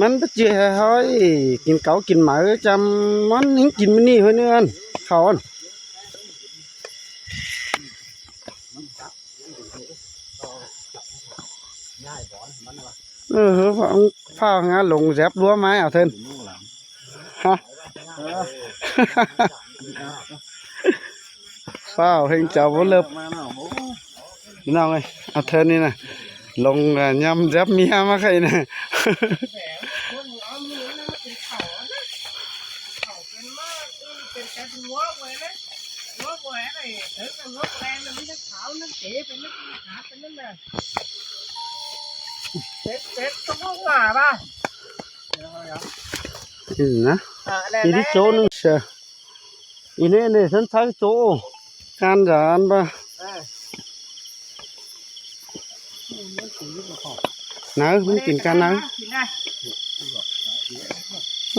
ມັນໄປເຈີໃຫ້ເຮົາກິນເກົາກິນໝາຈຳ ມັນຍັງກິນມື້ນີ້ເຮີ້ຍເນື່ອນ ເຂົ້າອັນ ເອີ ຟ້າວຫາລົງແຊັບລົວມມາເອົາເທີນ ຮະ ຟ້າວເຮັງເຈົ້າບໍ່ເລີບ ພີ່ນ້ອງເອີຍ ເອົາເທີນນີ້ນະ ລົງ ອາ ຍຳແຊັບເມຍມາໄຄນະ. ອືມ ນະ ອີນີ້ໂຈໜຶ່ງເຊ ອີນີ້ນີ້ ຊັ້ນໃຊ້ໂຈ ການຈານບໍ່ ນາຍ ມັນກິນການນາຍ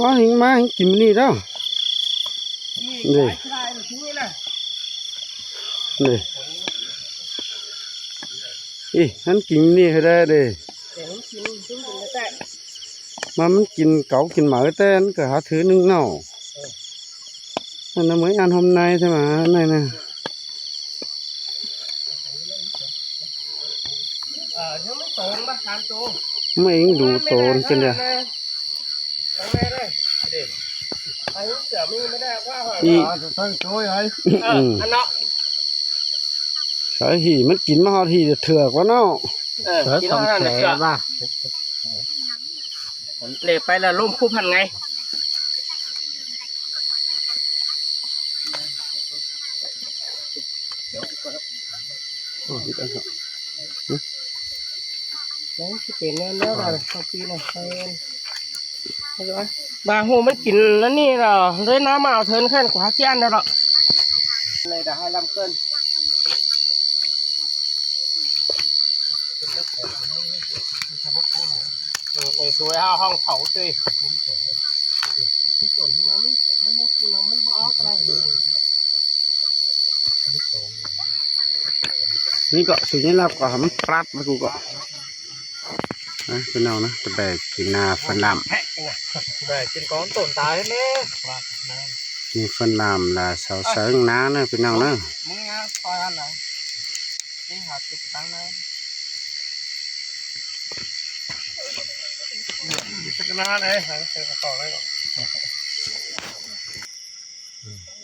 ວ່າຫິງມາ ຫິງກິນມື້ນີ້ເດີ ນີ້ ນີ້ ມັນກິນມື້ນີ້ໃຫ້ໄດ້ເດ້ ມາ ມັນກິນເກົາກິນໝາກແຕ່ ມັນກໍຫາຖືໜຶ່ງເນົາ ເອີ ນັ້ນນະ ເມື່ອຍອ່ານຫົມໃນໃຊ່ມະ ໃນນະ ເອີ ຍັງມີໂຕນບໍ່ ສາມໂຕ ມາເອງດູໂຕນກັນເດີ ອີ ເອີ ອັນເນາະ ໃສ່ຫີ ມັນກິນມາຮອດຫີເຖືອກວ່າເນາະ ເອີ ກິນຮອດນັ້ນເຖືອກວ່າ ເລໄປແລ້ວລົ້ມຄຸບຫັ້ນໄງ ຍັງຊິເປັນແນວນັ້ນລະ ເຂົ້າປີນະ ເອີ ບາງໂຮມັນກິນອັນນີ້ລະ ເລີຍນຳມາເອົາເທີນແຂ້ນຂວາຈຽນເດີເນາະ ເລີຍດາໃຫ້ລຳເກີນ. ເອີ ໄປຊ່ວຍເຮົາຫ້ອງເຂົາຕິ ນີ້ກໍສຸຍນີ້ລາບກໍໃຫ້ມັນປາດມາກູກໍ ນະ ພີ່ນ້ອງນະ ຕະແບກກິນນາເພິ່ນລຳ ແບກກິນກອງຕົ້ນຕາຍແທ້ ມີເພິ່ນລຳລະເຊົາເຊິ່ງນາເນີພີ່ນ້ອງເນີ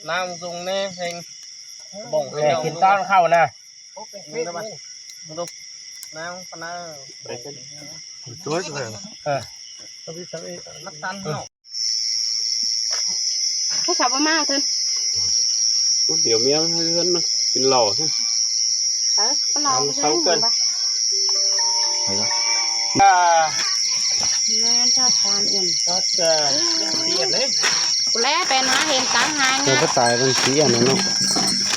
ນ້ຳຊົງແນ່ເຮັງ ແບກກິນຕ້ອນເຂົ້ານະ ນ້ຳປານນັ້ນ ສວຍໆ ເອີ ນັກຕັນເນາະ. ຜູ້ສາວບໍ່ມາເທີນ ດຽວເມຍເຮືອນມັນກິນເຫຼົ້າ ເອີ ເຂົາເວົ້າເກີນ ອ່າ ແມ່ນຖ້າທານເອີ່ນ ກໍຈະ ເອີ ເປັນເລີຍ ຜູ້ແລໄປນາເຫັນຕາຫາຍ ແຕ່ ນະ ບໍ່ຕາຍມັນຊິອັນນັ້ນເນາະ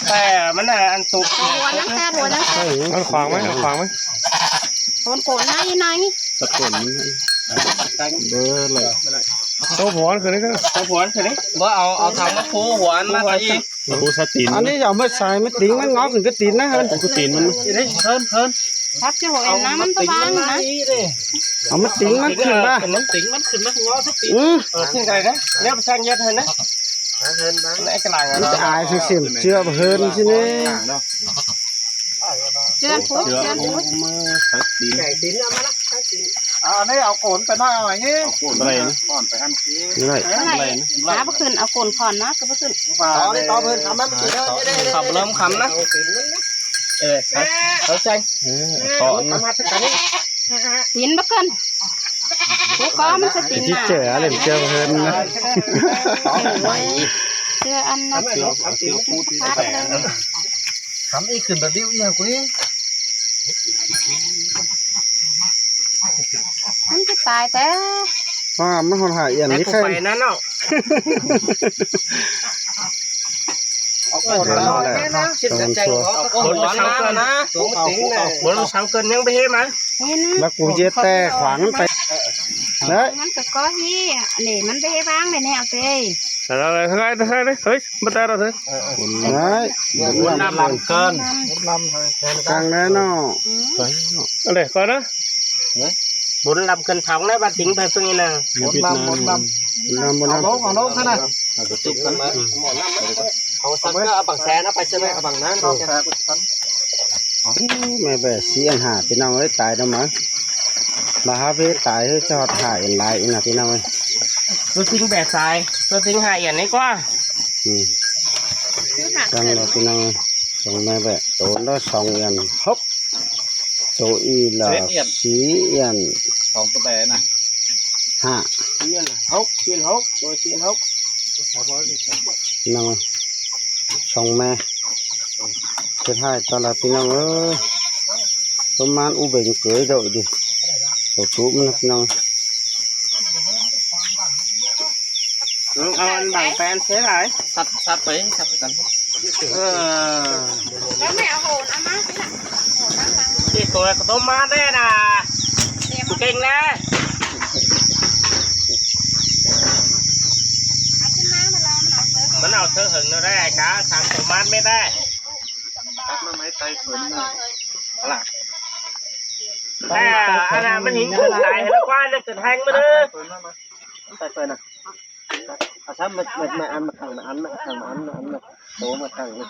ແຕ່ມັນ ອັນ ສຸກ ເອົາຫົວນຳແຕ່ ຫົວນຳແຕ່ ເອົາຂວາງໄວ້ ເອົາຂວາງໄວ້ ໂກນໆ ນະ ອີນາງນີ້ ຕະໂກນ ເບີເລີຍ ໂຕຜົວມັນຄືນີ້ ໂຕຜົວມັນຄືນີ້ ບໍ່ເອົາ ເອົາຖັງມາປູຫົວມັນມາໃສ່ອີກ ປູໃສ່ຕີນ ອັນນີ້ເອົາມາໃສ່ ມັນຕີນມັນງອກຂຶ້ນກັບຕີນນະ ເອີ ຕີນມັນ ເຮີ້ຍ ເຮີ້ຍ ເຮີ້ຍ ພັບຈະຫົວນະ ມັນບໍ່ບາງນະ ເອົາມາຕີນມັນຂຶ້ນມາ ມັນຕີນມັນຂຶ້ນມາງອກໃສ່ຕີນ ອືມ ເອີ ເຊິ່ງໃດນະ ແລ້ວຊ່າງເຮັດໃຫ້ນະ ເຮີ້ຍ ໃນກະລາງ ມັນຈະອາຍຊິເຊື່ອເຮີ້ນຊິນີ້ ເຈື່ອນພຸດ ເຈື່ອນພຸດ ມືໃສ່ຕີນ ແກງຕີນເອົາມາລະ ໃສ່ຕີນ ເອົາອັນນີ້ ເອົາໂກນໄປໜ້ອຍ ເອົາອັນນີ້ ເອົາໂກນໄປນະ ກ່ອນໄປອັນນີ້ ນີ້ ນີ້ ຫາບໍ່ຂຶ້ນ ເອົາໂກນຂອນມາກໍບໍ່ຂຶ້ນ ຕໍ່ນີ້ ຕໍ່ເພິ່ນຄຳມາ ມັນຊິເດີ ເດີ ເດີ ເລີ່ມຄຳນະ ເອີ ເອົາໃສ່ ເອີ ຕໍ່ນະ ຕີນບໍ່ຂຶ້ນ ກູກໍມັນຊິຕີນ ຊິເຈີອະເຫຼັ້ນເຈີເພິ່ນນະ ເຈີອັນນັ້ນ ເຈີ ເຈີ ຄຳອີກຂຶ້ນແບບນີ້ອີກ ມັນຈະຕາຍແຕ່ ວ່າມັນຫອນຫາອຽນນີ້ ແຕ່ໄປນັ້ນເນາະ ເອົາໂກນມາແລ້ວນະ ເອົາໂກນມາແລ້ວນະ ບໍ່ຕ້ອງເກີນ ຍັງໄປເຮັດມາ ເຫັນ ແລ້ວກູຈະແຕ່ຂວາງມັນໄປ ໄດ້ ມັນກໍກໍຮີ້ ອັນນີ້ມັນໄປເຮັດວາງໄດ້ແນວເດ້ ໄດ້ໆ ເຮີ້ຍ ບໍ່ໄດ້ດອກເຮີ້ຍ ໄດ້ ບຸນລຳເກີນ ບຸນລຳເຮີ້ຍ ກາງແລ້ວເນາະ ອືມ ອັນໃດກ່ອນນະ ບຸນລຳເກີນຖອງແລ້ວ ບາດຕິງໄປເພິ່ງນີ້ນະ ບຸນລຳ ບຸນລຳ ບຸນລຳ ເອົາລົງ ເອົາລົງຊະນະ ເອົາສັກເກືອ ເອົາບັກແຊນະ ໄປເຊີນ ເອົາບັກນັ້ນ ໂອ້ ແມ່ແບະສີ່ອັນຫ້າ ພີ່ນ້ອງເອີຍ ຕາຍນຳມາ ມາຫາເວຕາຍເຮີຍ ຈອດຫາອັນຫຼາຍອີກນະ ພີ່ນ້ອງເອີຍ ຕົວຈິງແບະສາຍ ຕົວຈິງຫາອັນນີ້ກວ່າ ອືມ ຈັ່ງລະ ພີ່ນ້ອງເອີຍ ສອງແມ່ແບະ ໂຕລະສອງອັນ ຫົກ ໂຕອີ່ລະສີ່ອັນ ສອງໂຕແບະນະ ຫ້າ ສີ່ອັນ ຫົກ ສີ່ອັນ ຫົກ ໂຕສີ່ອັນ ຫົກ ນ້ອງ ສອງແມ່ ເຮັດໃຫ້ຕະຫຼາດ ພີ່ນ້ອງເອີຍ ປະມານອຸເບັງເກີຍໂດຍດິ ໂຕຕູມັນນະ ພີ່ນ້ອງ ເອີ ເອົາອັນບັງແປນເສຍຫຼາຍ ສັບ ສັບໄປ ສັບໄປກັນ ເອີ ແລ້ວແມ່ເອົາໂຫນເອົາມາຊິລະ ໂຫນມາຫຼັງ ທີ່ຕົວກະຕົ້ມມາແດ່ນະ ເກັ່ງແລ້ວ ມັນເອົາເທີເຫິງແນວໃດກະ ສາມໂຕມານແມ່ນແດ່ ຕັດມາໄມ້ໄຕເພິ່ນນະ ແຕ່ອັນນັ້ນມັນຫິງຂຶ້ນຫຼາຍ ແລ້ວຄວາຍເລິກຈົນແຮງມາເດີ ໃສ່ເພິ່ນນະ ເອົາຊ້ຳມາ ມາ ມາອັນມາຂ້າງ ມາອັນມາຂ້າງ ມາອັນມາ ອັນມາ ໂຕມາຂ້າງນີ້